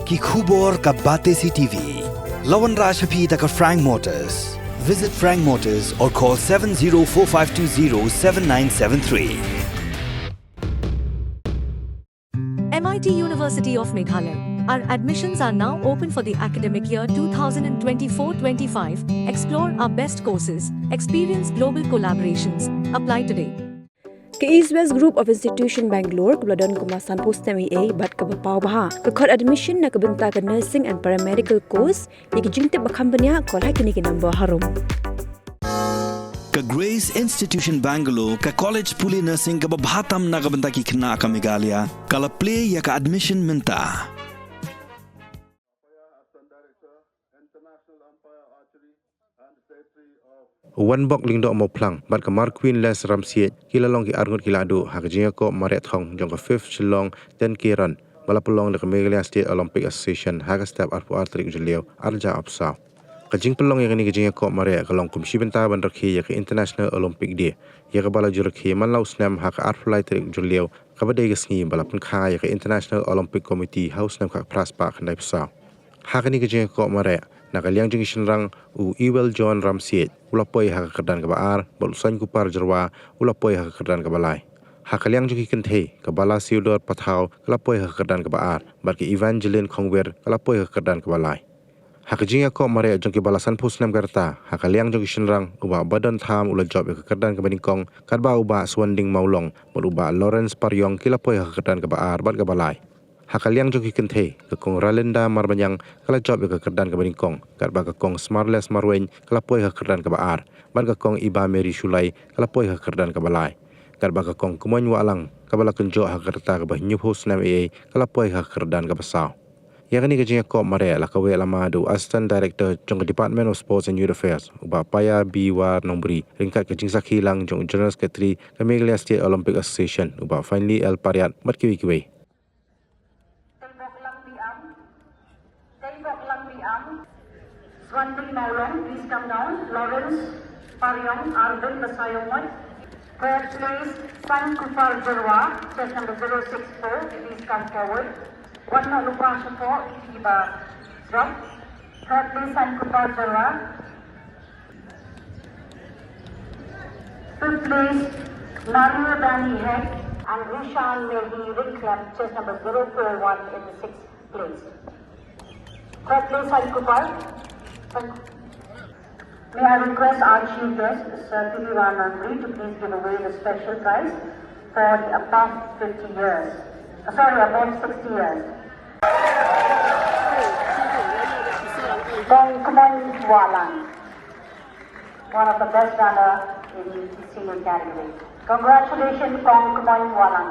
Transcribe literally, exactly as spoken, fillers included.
Ki khubor ka Batesi T V. La wanrah sha phi da ka Frank Motors. Visit Frank Motors or call seven zero four five two zero seven nine seven three. M I T University of Meghalaya. Our admissions are now open for the academic year two thousand twenty-four twenty-five. Explore our best courses, experience global collaborations. Apply today. Ka East West Group of Institution Bangalore kaba la don kumba sanphew snem eiei bad kaba paw bha ka khot admission na ka bynta ka nursing and paramedical course. Ïa ki jingtip ba kham bniah, call ha kine ki number harum. Ka Grace Institution Bangalore, ka college pule nursing kaba bha tam na ka bynta ki khynnah ka Meghalaya, ka la plie ïa ka admission mynta. U Wanbok Lyngdoh Mawphlang bad ka Marqueen Les Ramsiej ki la long ki arngut ki lahduh ha ka jingïakob mareh thong jong ka fifth Shillong ten K Run ba la pynlong da ka Meghalaya State Olympic Association ha ka step arphew ar tarik Jylliew arhajar arphew saw. Ka jingpynlong ïa kane ka jingïakob mareh ka long kum shi bynta ban rakhe ïa ka International Olympic Day, ïa kaba la ju rakhe man la u snem ha ka arphew lai tarik Jylliew, kaba dei ka sngi ba la pynkha ïa ka International Olympic Committee ha u snem khatphra spah khyndaiphew saw. Ha kane ka jingïakob mareh, na ka liang jong ki shynrang, u Ewell John Ramsiej u la poi ha ka kyrdan kaba ar, bad u Sainkupar Jyrwa u la poi ha ka kyrdan kaba lai. Ha ka liang jong ki kynthei, ka Bala Siudor Pathaw ka la poi ha ka kyrdan kaba ar, bad ka Evangeline Khongwir ka la poi ha ka kyrdan kaba lai. Ha ka jingïakob mareh jong ki ba la sanphew snem ka rta, ha ka liang jong ki shynrang, u Bah Badon Tham u la jop ïa ka kyrdan kaba nyngkong, katba u Bah Suanding Mawlong bad u Bah Lawrence Pariong ki la poi ha ka kyrdan kaba ar bad kaba lai. Ha ka liang jong ki kynthei, ka Kong Ralinda Marbaniang ka la jop ïa ka kyrdan kaba nyngkong, katba ka Kong Smarless Marwein ka la poi ha ka kyrdan kaba ar, bad ka Kong Iba Mary Shullai ka la poi ha ka kyrdan kaba lai. Katba ka Kong Kmoin Wahlang kaba la kynjoh ha ka rta kaba hynñiewphew snem eiei ka la poi ha ka kyrdan kaba saw. Ïa kane ka jingïakob mareh la kaweh lama da u Assistant Director jong ka Department of Sports and Youth Affairs, u Bah Paya B War Nongbri, ryngkat ka jingsakhi lang jong u General Secretary ka Meghalaya State Olympic Association, u Bah Finely L Pariat, bad kiwei kiwei. Teibok Langbiang. Teibok Langbiang. Swanding Mawlong, please come down. Lawrence Pariong, Arvind Basaiawmoit. Third place, San Kupar Jyrwa, chest number zero six four, please come forward. Wan noh lypa shapoh ïa ki ba jop. Third place, San Kupar Jyrwa. Fifth place, Mario Dani Hek and Rishan Mehdi Ringklep, chest number zero four one in the sixth place. Third place, Sai Kupar. May I request our chief guest, Sir P B Nongbri, to please give away the special prize for the above fifty years. Uh, sorry, above sixty years. Kong Kmoin Wahlang, one of the best runner in the senior category. Congratulations, Kong Kmoin Wahlang.